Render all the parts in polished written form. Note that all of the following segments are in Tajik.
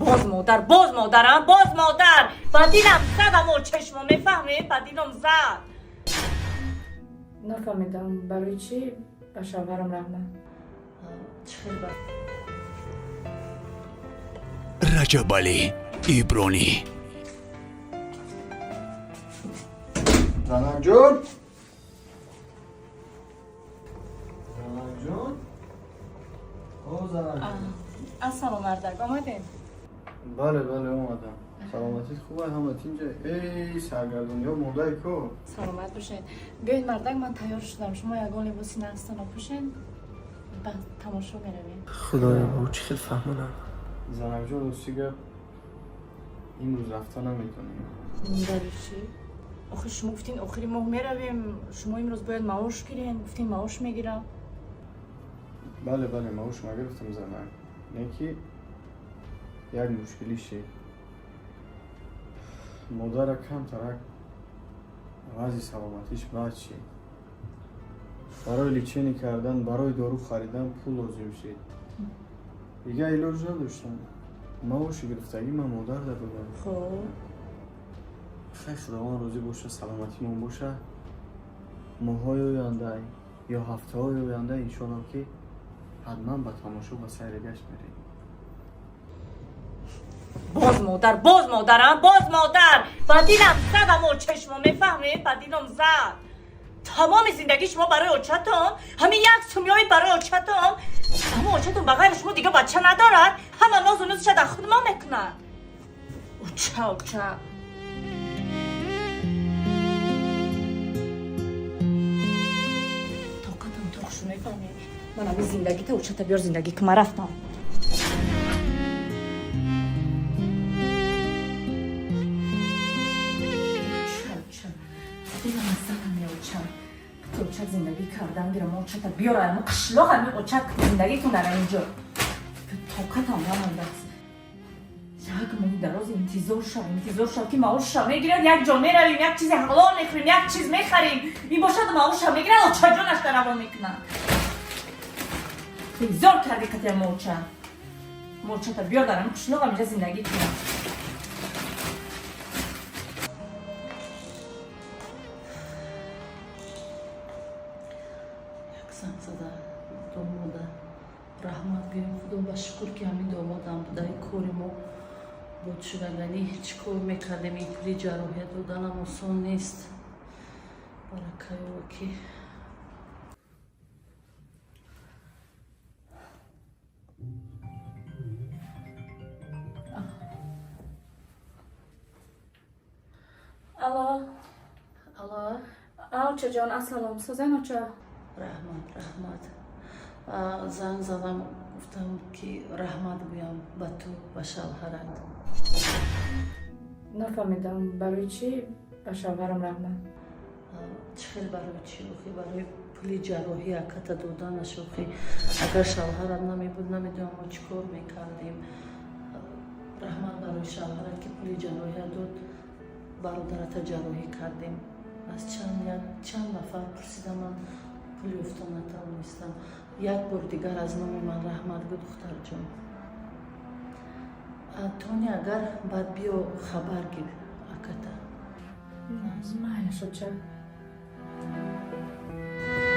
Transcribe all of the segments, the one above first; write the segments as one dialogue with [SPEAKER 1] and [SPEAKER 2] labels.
[SPEAKER 1] Боз модар, боз модарам, боз модар. Ба дилам зад, амо чашмо, мефаҳмӣ? Ба дилам зад.
[SPEAKER 2] Нафаҳмидам, барои чӣ ба шавҳарам раҳмат?
[SPEAKER 3] Чӣ хел ба
[SPEAKER 4] Раҷабалӣ Ибронӣ.
[SPEAKER 5] Занакҷон, Занакҷон, о Занакҷон.
[SPEAKER 2] Ассалом, мардак, омадем?
[SPEAKER 5] Бале, бале, омадам. Саломатит хуб, ҳама тинҷа? Эй, саргардониҳо мондаи ко.
[SPEAKER 2] Саломат бошед. Биёед, мардак, ман тайёр шудам, шумо ягон либоси нағзтона пӯшед, ба тамошо меравем.
[SPEAKER 6] Худоё, бо чӣ хел фаҳмонам?
[SPEAKER 5] Занакҷон, рости гап, имрӯз рафта наметонем.
[SPEAKER 2] Барои чӣ охир? Шумо гуфтин, охири моҳ меравем. Шумо имрӯз бояд маош гирен, гуфтин, маош мегирам.
[SPEAKER 5] Бале, бале, маош ма гирифтам, занак, не ки як мушкилӣ шид. Модара камтарак вазъи саломатиш бад шид. Барои лечение кардан, барои дору харидан пул лозим шид. Дигар илоҷ надоштам, маоши гирифтагӣ ман модар додам.
[SPEAKER 2] Хуб.
[SPEAKER 5] Хай, Худованд розӣ боша, саломатимон боша, моҳҳои оянда ё ҳафтаҳои оянда, иншоалло, ки ҳатман ба тамошо, ба сайри гашт мерем.
[SPEAKER 1] Боз модар, боз модарам, боз модар. Ба дилам зад, амо чашмо, мефаҳмӣ? Ба дилам зад. Тамоми зиндагии шумо барои очатон, ҳамин як сумёи барои очатон. Аммо очатон ба ғайри шумо дига бача надорад. Ҳама нозу нузша дар худ мо мекунад. Оча, оча. Тоқатам тоқ шу, мефаҳмӣ? Ман ҳамин зиндагита, очата биёр, зиндагӣ ки ман рафтам. Оча, оча. Дилам зад ҳами оча. Вақте оча зиндагӣ кардан гирам, очата биёр, ами қишлоқ, ами оча зиндагӣ кунад инҷо. Тоқатам намондааст. Як моҳи дароз интизор шав, интизор шав, ки маоша мегирад, як ҷо меравем, як чизи ҳалол мехӯрем, як чиз мехарем. Ин бошад, маоша мегирад, очаҷонаш равон мекунад. Интизор кардӣ қатия моча. Мочата биёр, дар ами қишлоқ ҳаминҷа зиндагӣ кунад.
[SPEAKER 3] Як занг зада домода раҳмат гӯем. Худо ба шукр, ки ҳамин домодам будаи, кори мо буд шудаганӣ. Чӣ кор мекардем? Ин пули ҷарроҳия доданам осон нест. Баракаёва ки
[SPEAKER 2] Алло.
[SPEAKER 3] Алло.
[SPEAKER 2] Очаҷон, ассалом, созен, оча?
[SPEAKER 3] Раҳмат, раҳмат. Занг задам, гуфтам, ки раҳмат гӯям ба ту, ба шавҳарат.
[SPEAKER 2] Нафаҳмидам, барои чӣ ба шавҳарам раҳмат?
[SPEAKER 3] Чӣ хел барои чӣ? Охи, барои пули ҷарроҳӣ аката доданаш. Охи, агар шавҳарат намебуд, намедонам мо чӣ кор мекардем. Раҳмат барои шавҳарат, ки пули ҷарроҳия дод, бародарата ҷарроҳӣ кардем. Аз чанд як чанд нафар пурсидам, ман пул ёфта натавонистам. Як бор дигар аз номи ман раҳмат гӯ, духтарҷон. Тони, агар баъд биё, хабар гир аката.
[SPEAKER 2] Майлаш, оча.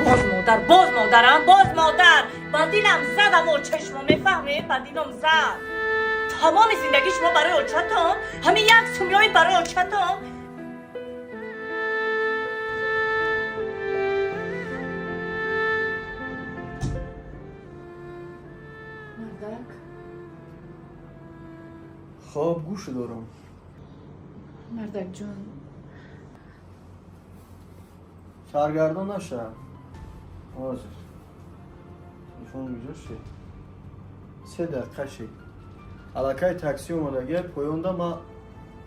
[SPEAKER 1] Боз модар, боз модарам, боз модар. Ба дилам зад, амо чашмо, мефаҳмӣ? Ба дилам зад. Тамоми зиндагии шумо барои очатон, ҳамин як сумёи барои очатон.
[SPEAKER 2] Мардак.
[SPEAKER 5] Хоб, гӯш дорам.
[SPEAKER 2] Мардакҷон.
[SPEAKER 5] Саргардон наша, ҳозир телефон куҷо шид? 3 дақиқа шид, аллакай такси омадагия поёнда. Ма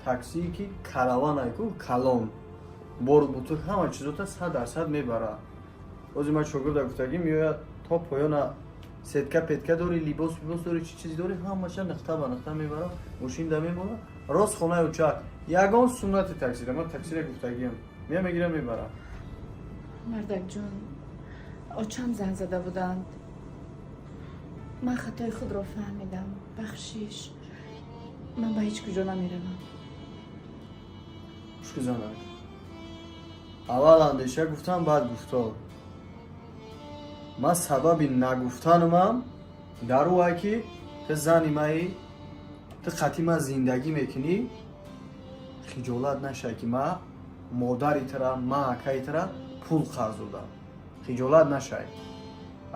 [SPEAKER 5] таксие ки караван айку, калон, бору бутук, ҳама чизота 100% мебара. Ҳозир ман шогирда гуфтагӣ, меояд то поёна. Сетка петка дори, либос либос дори, чӣ чиз дори, ҳамаша нуқта ба нуқта мебара, мошинда мемона, рост хонаи очак. Ягон суннати таксира, ман таксира гуфтагиам, мея, мегира, мебара.
[SPEAKER 2] Мардакҷон, очам занг зада буданд. Ман хатои худро фаҳмидам, бахшиш. Ман ба ҳеҷ куҷо намеравам.
[SPEAKER 5] Гӯш занак, аввал андеша гуфтам, баъд гуфтор. Ман сабаби нагуфтанумам дар ӯ ай, ки ту зани маӣ, ту қатъи ман зиндагӣ мекунӣ, хиҷолат нашай, ки ман модари тура, ман акаи тура пул қарз додам, хиҷолат нашай.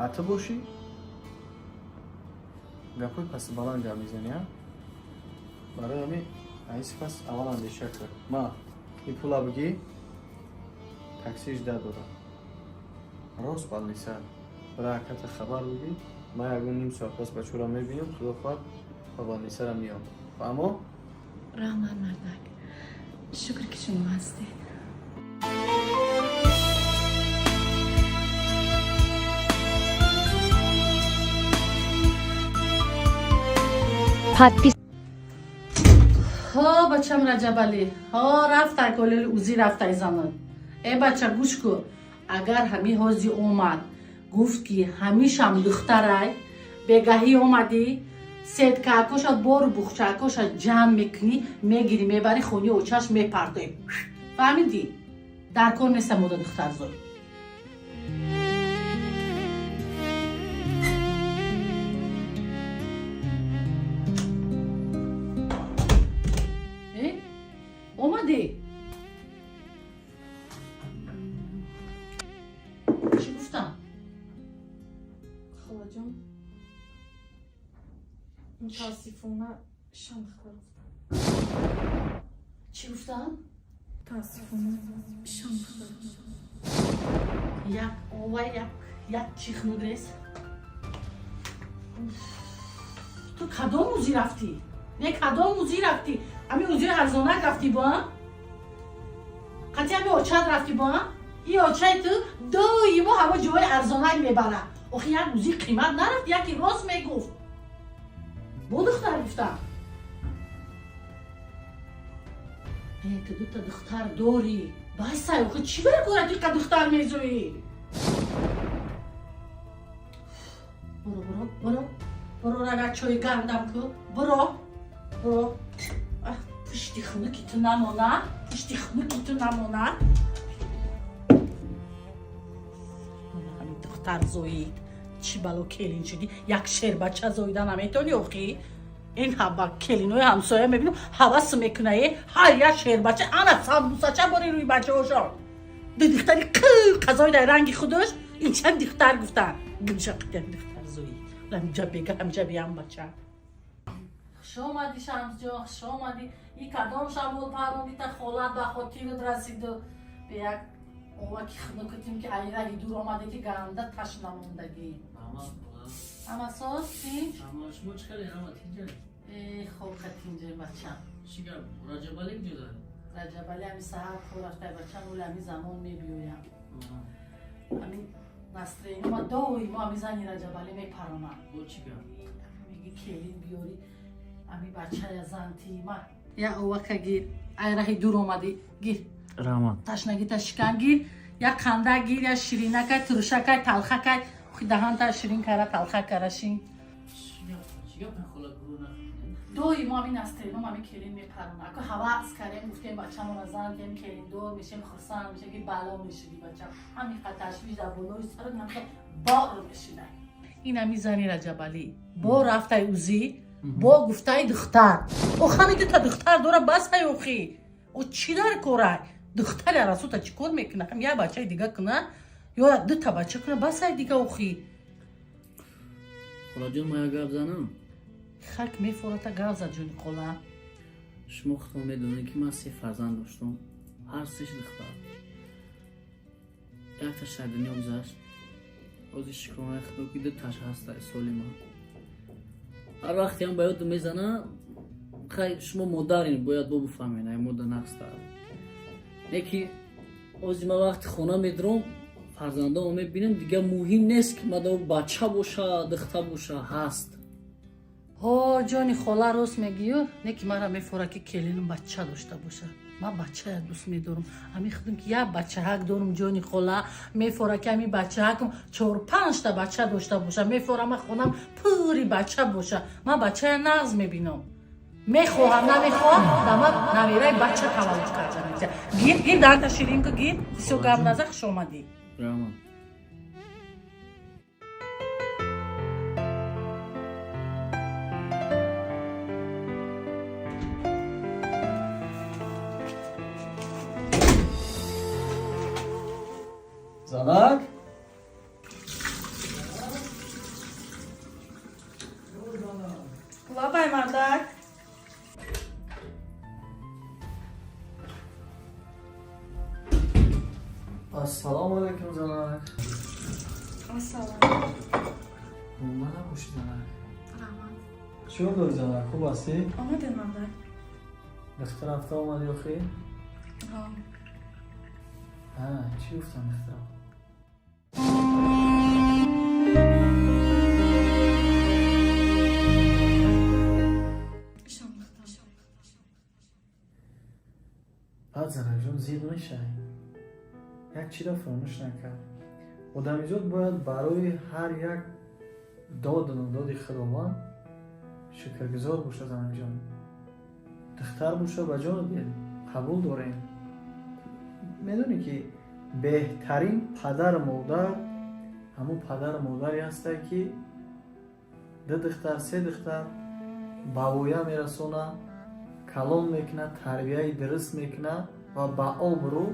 [SPEAKER 5] А ту бошӣ, гапҳои паси баланд гап мезанӣ. А барои ҳамин аин сипас аввал андеша кар. Ма ин пула бигӣ, таксиш дадорам, рост больница бира, аката хабар бигӣ. Ман ягон ним соат пас бачаро мебинам, худо хоҳад, ба больницара меом. Фаҳмо?
[SPEAKER 2] Раҳмат, мардак, шукр, ки шумо ҳастед.
[SPEAKER 7] Подпис
[SPEAKER 3] Ҳо, бачам Раҷабалӣ, ҳо, рафтай колели узи, рафтай занат. Э, бача, гӯш кун, агар ҳами ҳози омад, гуфт, ки ҳамишам духтарай, бегаҳӣ омадӣ, сеткаакоша, бору бухчаакоша ҷамъ мекунӣ, мегирӣ, мебарӣ, хони очаш мепартоӣ. Фаҳмидӣ? Дар кор неста мода духтарзой. Э, омадӣ? Чӣ гуфтам?
[SPEAKER 2] Холаҷон, мутаассифона, шамхта гуфтам.
[SPEAKER 3] Чӣ гуфтам?
[SPEAKER 2] Мутаассифона, шамхта.
[SPEAKER 3] Як ова, як чихнугрес. Ту кадом узӣ рафтӣ? Не, кадом узӣ рафтӣ? Ами узии арзонак рафтӣ бо қатъи ами очат рафтӣ бо и очаи ту доимо ҳама ҷои арзонак мебара. Охи, як узии қимат нарафт, яке рост мегуфт, бо духтар гуфтам. Э, ту дута духтар дорӣ, басай. Охи, чӣ баркора ту иқа духтар мезоӣ? Буро, буро, буро, буро, рага чои гарм дам ку, буро, буро. Ах, пушти хунуки ту намона, пушти хунуки ту намона. Ҳамин духтар зоид, чӣ бало келин шудӣ, як шербача зоида наметонӣ? Охи, ин ҳаба келинои ҳамсоя мебинам, ҳавас мекунае, ҳар як шербача, ана самбусача бори рӯи бачаҳошон. Ду духтари қазои дар ранги худаш, инча духтар гуфтан. Гимша қитяк духтар зоид, ҳамҷа бега, ҳамҷа биям бача. Хуш омадӣ, Шамсҷон, хуш омадӣ. И кадом шамол парондита, холат ба хотират расиду бе як оваки хунукутим, ки айраҳи дур омаде, ки ганда ташна мондагӣ. Ҳама соз, тинҷ?
[SPEAKER 8] Шумо чӣ кардед? Ҳама тинҷа?
[SPEAKER 3] Э, хоб, тинҷай, бачам.
[SPEAKER 8] Чӣ гап, Раҷабалӣ куҷо дорад?
[SPEAKER 3] Раҷабалӣ ҳами саҳар кор рафтай, бачам, оли ҳами замон мебиёям. Ҳамин настроение ма доимо ҳами зани Раҷабалӣ мепаронам.
[SPEAKER 8] Бо чӣ гап?
[SPEAKER 3] Меги, келин биёри, ҳами бачая занти ма. Я овака гир, ай раҳи дур омадӣ, гир.
[SPEAKER 8] Раҳмат.
[SPEAKER 3] Ташнагита шикан, гир, як қанда гир, як ширинакай, турушакай, талхакай, даҳанта ширин кара, талха кара шин.
[SPEAKER 8] Чӣ гап, хола, гурӯ нахӯрдед?
[SPEAKER 3] Доимо ҳамин настроение ҳами келин мепарона. Ако ҳавас кардем, гуфтем, бачамона зан кем, келиндор мешем, хурсанд мешем, ки бало мешиди, бачам. Ҳамин қа ташвиш дар болои сара намхе бор мешидай. Ин ҳами зани Раҷабалӣ бо рафтай узӣ, бо гуфтаи духтар. Ох, ҳами дута духтар дора, басай. Охи, о, чӣ дар корай духтари арасута, чӣ кор мекуна? Ҳам як бачаи дига куна ё дута бача куна, басай дига, охи.
[SPEAKER 8] Холаҷон, ма як гап занам?
[SPEAKER 3] Хак мефората, гап зад, ҷони хола.
[SPEAKER 8] Шумо худтон медонед, ки ман се фарзанд доштам, ҳар сеш духтар. Якташ дар дунё гузашт, ҳозир шукронаи худо, ки дуташ ҳаста соли ман. Ҳар вақтеам ба ёдам мезана. Хай, шумо модарин, бояд бо бифаҳмед, ай мода нақста не, ки ҳозир ман вақти хона медурам, фарзандонро мебинам, дига муҳим нест, ки мада бача боша, духта боша, ҳаст.
[SPEAKER 3] Ҳо, ҷони хола, рост мегӯю, не ки мара мефора, ки келинам бача дошта боша. Ман бачая дӯст медорам. Ҳами худам ки як бачаҳак дорум, ҷони хола, мефора, ки ҳами бачаҳакам чор панҷта бача дошта боша. Мефора, ман хонам пури бача боша. Ман бачая нағз мебинам. Мехоҳам, намехоҳам, дамат намераи бача таваллуд карда меҷа. Гир, гир, дарта ширин ку, гир. Бисёр гап наза, хуш омадӣ.
[SPEAKER 8] Раҳмат.
[SPEAKER 5] Занак.
[SPEAKER 2] Лабай, мардак.
[SPEAKER 5] Ассалому алайкум, занак.
[SPEAKER 2] Ассалом.
[SPEAKER 5] Монда набошӣ, занак.
[SPEAKER 2] Раҳмат.
[SPEAKER 5] Чӣ ҳол дорӣ, занак, хуб ҳастӣ?
[SPEAKER 2] Омадем, мардак.
[SPEAKER 5] Духтар рафта омадӣ охӣ?
[SPEAKER 2] Ҳо.
[SPEAKER 5] Чӣ гуфтам духтарам?
[SPEAKER 2] Ишон духтар.
[SPEAKER 5] Баъд, занакҷон, зиқ мешавӣ. Як чиро фаромӯш накард: одамизод бояд барои ҳар як доду надоди Худованд шукргузор бошад. Занакҷон, духтар боша, ба ҷону дил қабул дорем. Медонӣ, ки беҳтарин падару модар ҳамун падару модаре ҳастае, ки ду духтар, се духтар ба воя мерасонад, калон мекунад, тарбияи дуруст мекунад ва ба обрӯ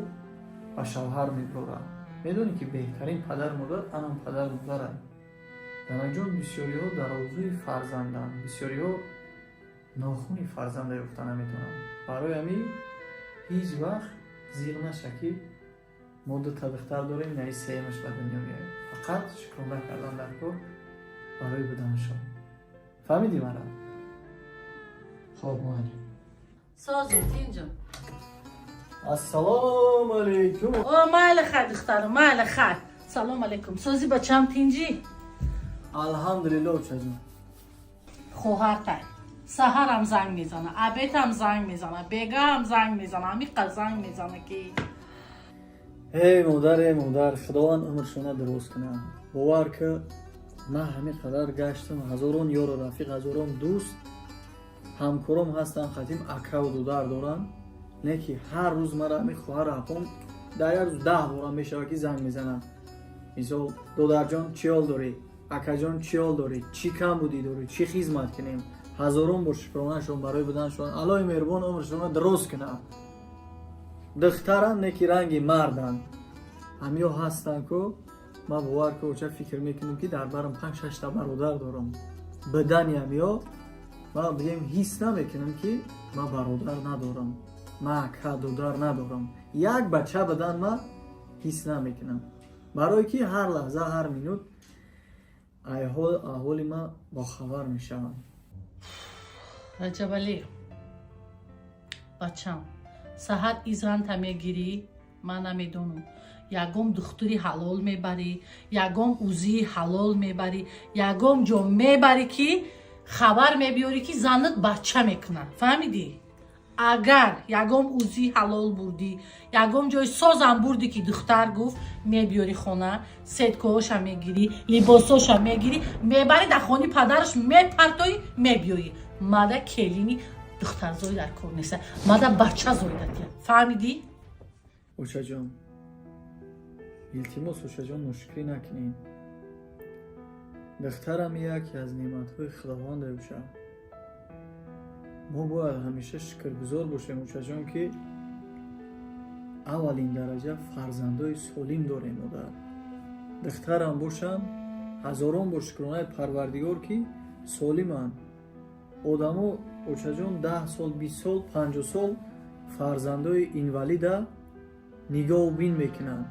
[SPEAKER 5] ба шавҳар мебурад. Медонӣ, ки беҳтарин падару модар анам падару модаранд. Занакҷон, бисёриҳо дар орзуи фарзанданд, бисёриҳо нохуни фарзанда ёфта наметавонанд. Барои ҳамин ҳеҷ вақт зиқ наша, ки мо дута духтар дорем, наи сеюмаш ба дунё меояд. Фақат шукрона кардан дар кор барои буданашон. Фаҳмидӣ мара? Хоб, майли.
[SPEAKER 3] Созӣ, тинҷум?
[SPEAKER 5] Ассалому алайкум.
[SPEAKER 3] О, майли, хай, духтарам, майли, хай. Салом алайкум. Созӣ, бачам, тинҷӣ?
[SPEAKER 5] Алҳамдулилло, очаҷон.
[SPEAKER 3] Хоҳартай саҳарам занг мезана, абетам занг мезана, бегаам занг мезана, ҳамиқа занг мезана, ки
[SPEAKER 5] Эй модар, эй модар, Худованд умршона дуруст кунад. Бовар ки, ман ҳамин қадар гаштам, ҳазорон ёру рафиқ, ҳазорон дӯст, ҳамкором ҳастанд, хатим акаву дудар доранд, не ки ҳар рӯз мара ҳамин хоҳару апом дар як рӯз 10 бора мешавад, ки занг мезананд. Мисол: «Додарҷон, чӣ ҳол дорӣ? Акаҷон, чӣ ҳол дорӣ? Чӣ камбудӣ дорӣ? Чӣ хизмат кунем?» Ҳазорон бор шукронашон барои буданашон. Аллоҳи меҳрубон умршонро дуруст кунад. Духтаранд, не ки ранги марданд. Ҳамиё ҳастанд ку. Ман, бовар ку, оча, фикр мекунем, ки дар барам панҷ шашта бародар дорам. Бидани ҳамиё ман бигем, ҳис намекунам, ки ман бародар надорам, ман ака додар надорам. Як бача бидан ман ҳис намекунам, барое ки ҳар лаҳза, ҳар минут аҳволи ман бохабар мешаванд.
[SPEAKER 3] Раҷабалӣ, бачам, саҳар изанта мегирӣ, ман намедонам, ягон духтури ҳалол мебарӣ, ягон узии ҳалол мебарӣ, ягон ҷо мебарӣ, ки хабар мебиёрӣ, ки занат бача мекунад. Фаҳмидӣ? Агар ягон узии ҳалол бурдӣ, ягон ҷои созам бурдӣ, ки духтар гуфт, мебиёрӣ хона, сеткоҳоша мегирӣ, либосоша мегирӣ, мебарӣ, дар хони падараш мепартоӣ, мебиёӣ. Мада келини духтарзои дар кор неста, мада бача зоидатия. Фаҳмидӣ?
[SPEAKER 5] Очаҷон, илтимос, очаҷон, ношукрӣ накунед. Духтарам яке аз неъматҳои Худованде, оча. Мо бояд ҳамеша шукргузор бошем, очаҷон, ки аввалин дараҷа фарзандои солим дорем. Модар, духтарам бошанд, ҳазорон бор шукронаи Парвардигор, ки солиманд. Одамо, очаҷон, 10 сол, 20 сол, 50 сол фарзандои инвалида нигоҳу бин мекунанд,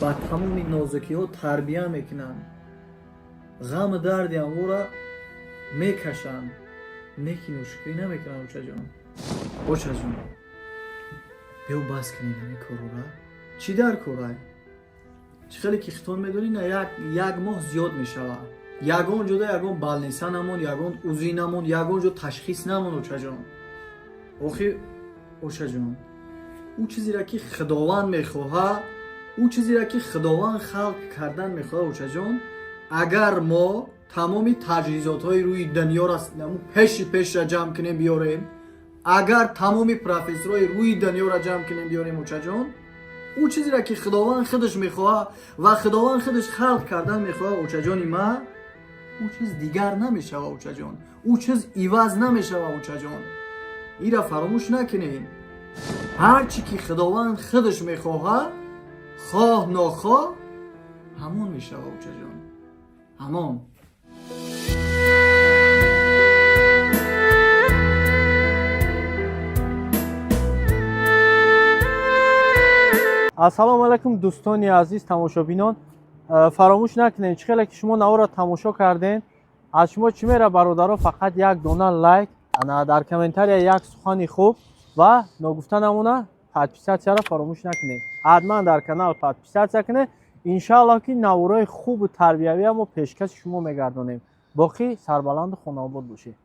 [SPEAKER 5] ба тамоми нозукиҳо тарбия мекунанд, ғаму дарди амвора мекашанд, не ки ношукрӣ намекунанд. Очаҷон, очаҷон, биё, бас кунед ҳамин корора. Чӣ дар корай? Чӣ хеле ки хитон медонӣ, на як моҳ зиёд мешавад. Ягон ҷода ягон больница намонд, ягон УЗИ намонд, ягон ҷо ташхис намонд. Очаҷон, охи, очаҷон, ӯ чизеро, ки Худованд мехоҳад, ӯ чизеро, ки Худованд халқ кардан мехоҳад, очаҷон, агар мо Тамоми таҷҳизотҳои рӯи дунёро пеши пешра ҷамъ кунем биёрем, агар тамоми профессорҳои рӯи дунёро ҷамъ кунем биёрем, очаҷон, ӯ чизеро ки Худованд худаш мехоҳад ва Худованд худаш халқ кардан мехоҳад, очаҷони ман, ӯ чиз дигар намешава, очаҷон, ӯ чиз иваз намешава, очаҷон. Ира фаромӯш накунем. Ҳар чӣ ки Худованд худаш мехоҳад, хоҳ нохоҳ, ҳамон мешава, очаҷон, ҳамон.
[SPEAKER 7] Ассалому алайкум, дӯстони азиз, тамошобинон. Фаромӯш накунед, чӣ хеле ки шумо наворро тамошо кардем, аз шумо чӣ мера, бародаро? Фақат як дона лайк, ана дар комментария як сухани хуб ва ногуфта намона, подписаться ро фаромӯш накунед. Ҳатман дар канал подписаться кунед. Иншааллоҳ, ки наворои хубу тарбиявия мо пешкаши шумо мегардонем. Боқӣ сарбаланду хонаобод бошед.